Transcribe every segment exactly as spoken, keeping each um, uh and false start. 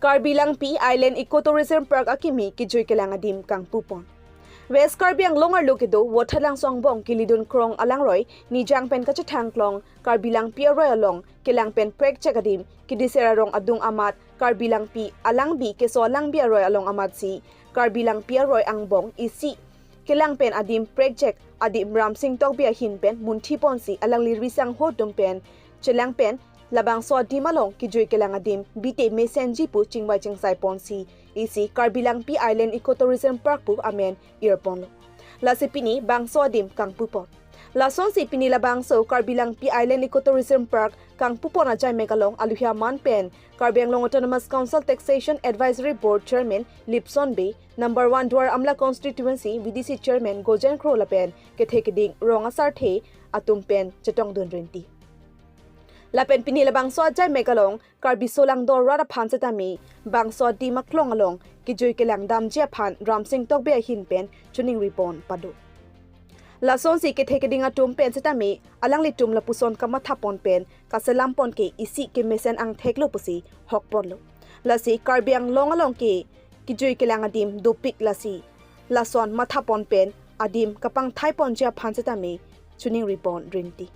Karbi Langpi Island Ecotourism Park akimi kejui kelang adim kangpupon. West Karbi Anglong arlo kedo Vothatlangso angbong kelidun krong alangroi Nijang pen kachethang klong Karbi Langpi aroi along kelang pen prekjak adim kediser arong adung amat Karbi Langpi alangbi keso alangbi aroi along amatsi Karbi Langpi aroi angbong isi kelang pen adim prekjak adim Ramsing Tokbi ahin pen munthi ponsi alangli risang ho dum pen chelang pen labangso adim along kejui kelang adim bite mesenji pu chingvai chingsai ponsi isi Karbi Langpi Island Ecotourism Park pu amen irponlo. Lasi pini bangso adim kangpupon. Lasonsi pini labangso Karbi Langpi Island Ecotourism Park kangpupon ajai mek along aluhia man pen Karbi Anglong Autonomous Council Taxation Advisory Board Chairman Lipson Bey, number one Duar Amla Constituency V D C Chairman Gojen Kro lapen kethe keding rong asarthe atum pen chetongdun rinti. Lapen pini labangso ajai mek along Karbi Solangdo rat aphan setame bangso adim aklong along kejui kelang damji aphan Ramsing Tokbi ahin pen choningri pon pado. Lasonsi kethe keding atum pen setame alanglitum lapuson kamatha pon pen kaselam pon ke isi kemesen angthek lo pusi hok ponlo. Lasi Karbi Anglong along ke kejui kelang adim dopik lasi lason matha pon pen adim kapangthai ponji aphan setame choningri pon rinti.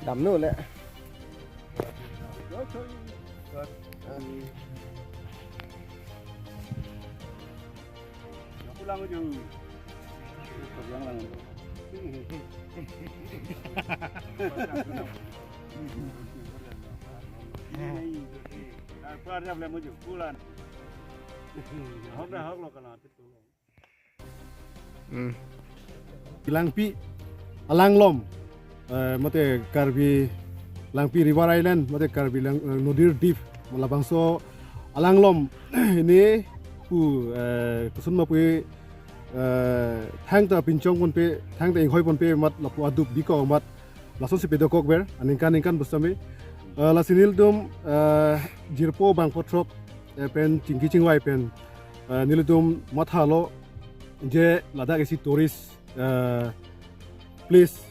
Damno le. Pulang aja. Pulang lang. Ini, ini. Pulang dia, pulang aja. Pulang. Hok dah, hok lo kalau. Hmm. Langpi alanglom, eh, mate Karbi Langpi River Island, mate Karbi Lang, eh, Nodir Dip, labangso alanglom ini pu, eh, koson ma pu, eh, thangta pinchong ponpe, thangta inghoi ponpe mat lapu aduk diko mat lasonsi pedokok ber, aningkan ningkan pu setame. Eh, lasi nelitum, eh, jirpo bangpho throk, eh, pen chingki chingvai pen, eh, nelitum mathalo je ladak isi tourist, eh, place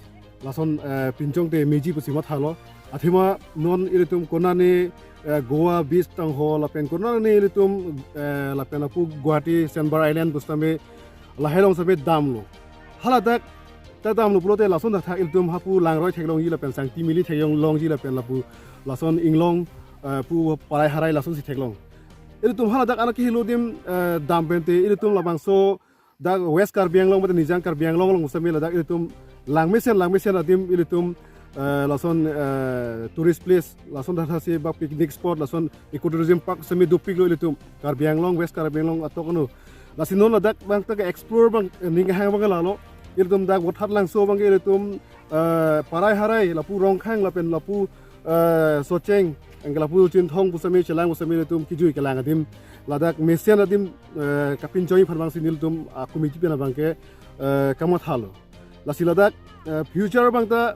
lason, eh, pinchong te meji pusi mathalo. Athema non ilitum konane, eh, Goa beach tangho lapen konane ilitum, eh, lapen lapu Guwahati Sandbar Island pu setame lahai along setame damlo. Haladak ta damlo pulote lason thaktha ilitum hapu langroi theklongji lapen sangti mili theklongji lapen lapu lason inglong, eh, pu parai harai lasonsi theklong. Ilitum haladak anak kehilo adim, eh, dam pente ilitum labangso dak West Karbi Anglong mate Nijang Karbi Anglong along pu setame ladak ilitum langmesen langmesen adim ilitum, eh, lason, eh, tourist place lason thaktha si ba picnic spot lason ecotourism park setame dopiklo ilitum Karbi Anglong, West Karbi Anglong atok ano. Lasi non ladak abang ta ke-explore abang, eh, ning hang abang lalo. Ilitum dak Vothatlangso abang ke ilitum, eh, parai harai lapu Rongkhang lapen lapu, eh, Socheng, anke lapu Chinthong pu setame chelang pu setame ilitum kejui kelang adim ladak mesen adim, eh, kapinchoi aphan abangsi nelitum, ah, committee pen abang ke, eh, kamathalo. Lasi ladak, eh, future abang ta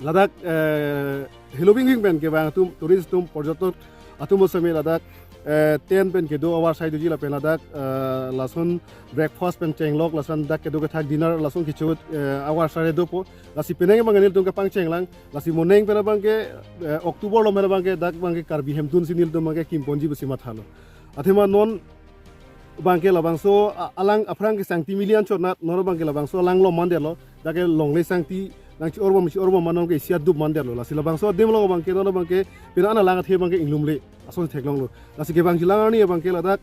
ladak, eh, heloving wing pen kevang atum tourist atum porjotok atum pu setame ladak, eh, tent pen kedo avarsai doji lapen ladak, eh, lason breakfast pen chenglok lason dak kedo kethak dinner lason kecho, eh, avarsai dopo. Lasi penang abang nelitum kepangcheng lang. Lasi moning pen abang ke, eh, October lo pen abang ke dak abang ke Karbi Hemtun si nelitum abang ke kimponji pusi mathalo. Athema non Abangke labangso a-, alang aphrang ke sangti milian chot nat, non abangke labangso alang lom mandetlo, dak ke longle sangti nang chi-orbom chi-orbom ma non ke isi adup mandetlo. Lasi labangso adim along abangke non abangke pina ana lang athe abangke inglumle ason theklonglo. Lasi kevangjilang arni abangke ladak,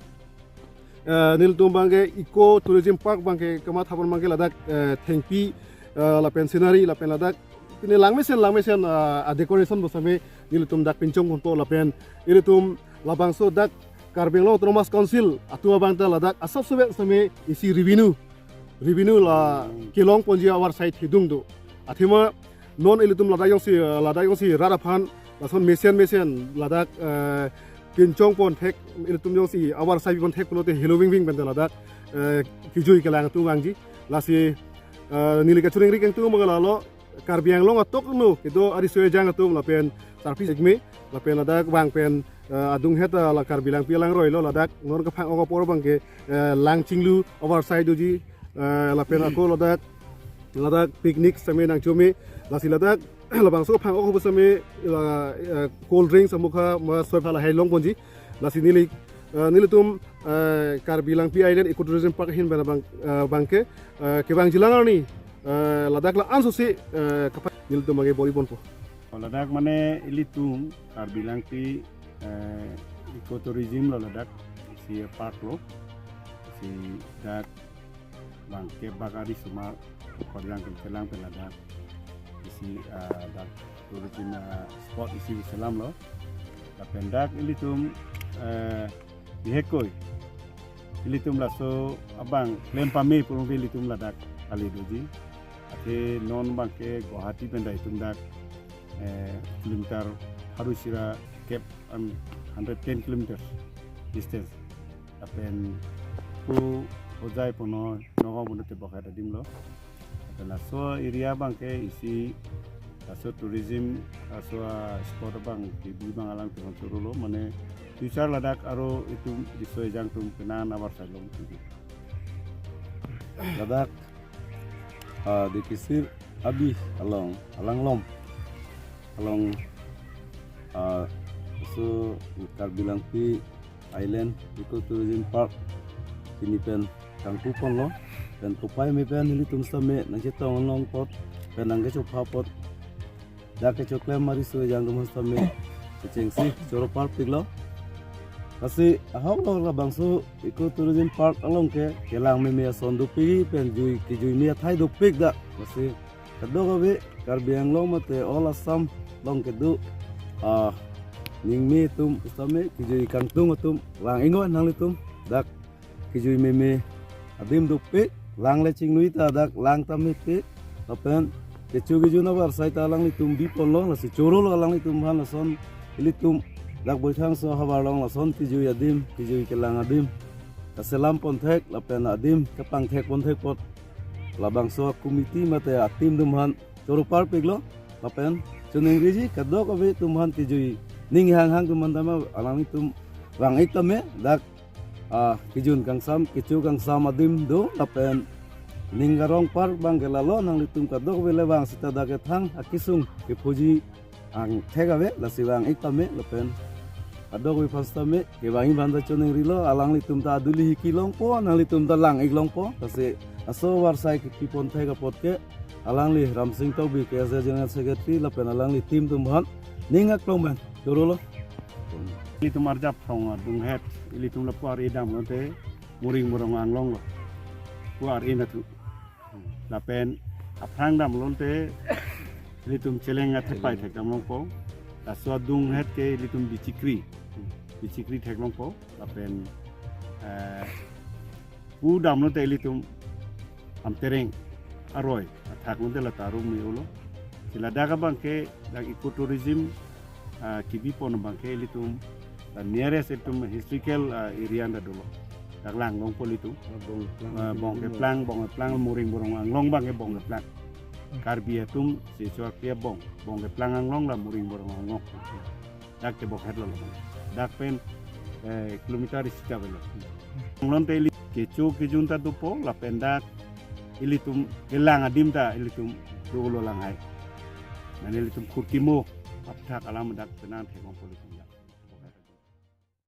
eh, nelitum abangke Eco Tourism Park abangke kamatha pon abangke ladak, eh, thengpi, eh, lapen scenery lapen ladak pine langmesen langmesen, ah, a-decoration pu sitame nelitum dak pinchong ponpo lapen ilitum labangso dak Karbi Anglong Autonomous Council atum abang ta ladak asap sube sitame isi revenue, revenue la kelong ponji avarsai thedung do. Athema non ilitum ladak jongsi, ah, ladak jongsi rat aphan lason mesen mesen ladak, eh, pinchong ponthek, ilitum jongsi avarsai ponthek pulote heloving ving pen ta ladak, eh, kejui kelang atum vangji. Lasi, eh, neli kachoningri kangtung abang lalo, Karbi Anglong atok no kedo ariso ejang atum lapen sarpi segme lapen ladak vang pen, eh, adunghet, eh, la Karbi Langpi alangroilo ladak non kaphang-ok apor abangke, eh, lang chinglu avarsai doji, eh, lapen ako ladak, ladak picnic sitame nangchome, lasi ladak labangso kaphang-ok pu sitame la, eh, cold drinks amukha ma soda lahai long ponji. Lasi neli, eh, nelitum, eh, Karbi Langpi Island Eco Tourism Park ahin pen abang, eh, abangke, eh, kevangjilang arni, eh, ladak la-an sosi, eh, kapan nelitum abangke bor-i ponpo. Ladak mane ilitum Karbi Langpi, eh, Eco Tourism lo ladak, isi park lo, isi dak bangke bagari sumar, koriang pen kelang pen ladak isi, ah, dak tourism, ah, spot isi selamlo. Lapen dak ilitum, eh, bihekoi ilitum laso abang klem pame purung ilitum ladak kali doji. Athe non abangke Guwahati pen dai itum dak, eh, kilometer haru sira kep an hundred ten kilometers distance. Lapen pu Hojai puno Nagaon puno tebok hada dimlo. Lapen laso area abangke isi laso tourism, laso, ah, spot abang kebi abang alang tebang chorolo, mane future ladak aro itum riso ejang atum penang avarsai long tubi. Ladak, ah, Dikisir Abi along, alanglom along, ah, so Karbi Langpi Island Eco Tourism Park pini pen kangpu ponlo, pen kopai me pen nelitum sitame nangchetong long apot pen nangkechopha apot dak kechoklem ariso ejang atum sitame kechengsi choro parpiklo. Lasi ahok lo labangso Eco Tourism Park along ke kelang meme ason dopik pen jui kejui me athai dopik dak. Lasi kadokave Karbi Anglong mate all Assam along kedo, ah, ningme atum sitame kejui kangtung atum vang-iknon nanglitum dak kejui meme adim dopik, lang le chingnui ta dak lang ta mepik, lapen kecho kejun avarsai ta alanglitum bi ponlo, lasi chorolo alanglitum aphan lason ilitum dak Boithangso havar along lason kejui adim, kejui kelang adim kaselam ponthek lapen adim kapangthek ponthek apot labangso committee mate a-team atum aphan choro parpiklo, lapen choningriji kadokave atum aphan kejui ning hanghang atum aphan tame alanglitum vang-ik tame dak, ah, kejun kangsam, kecho kangsam adim do, lapen ning karong park abangke lalo, nanglitum kadokave le vang seta dak kethang akesung kephoji angthek ave, lasi vang-ik tame, lapen kadokave aphan sitame kevang-ik aphan ta choningrilo, alanglitum ta aduli hiki longpo, nanglitum ta lang-ik longpo, lasi laso avarsai kepi ponthek apot ke alangli Ramsing Tokbi K S A General Secretary lapen alangli team atum aphan ning aklong pen chorolo. Ilitum arjap thong adunghet, ilitum lapu ar-e damlote Muring Morong Anglong lo. Pu ar-e nathu. Lapen aphrang damlote ilitum Cheleng athepai thek damlongpo. Laso adunghet ke ilitum Bichikri. Bichikri theklongpo. Lapen, eh, pu damlote ilitum Amtereng aroi athak lote la Tarum me-olo. Si ladak abangke dak eco tourism, ah, kebi pon abangke ilitum, ah, nearest itum historical, ah, area anta dolo. Dak lang longpo ilitum. Ah, Bong Keplang, Bong Keplang, Bong Keplang, Muring Morong Anglong abangke Bong Keplang. Karbi atum si suar kria Bong, Bong Keplang Anglong la Muring Morong Anglong. Dak tebok het lo labang. Dak pen, eh, kilometer isi ta avelo. Anglong te ili kecho kejun ta dopo lapen dak ilitum kelang adim ta ilitum dolo langhai. Mane ilitum Khurkimo aphuthak alam dak penang thek longpo ilitum dak.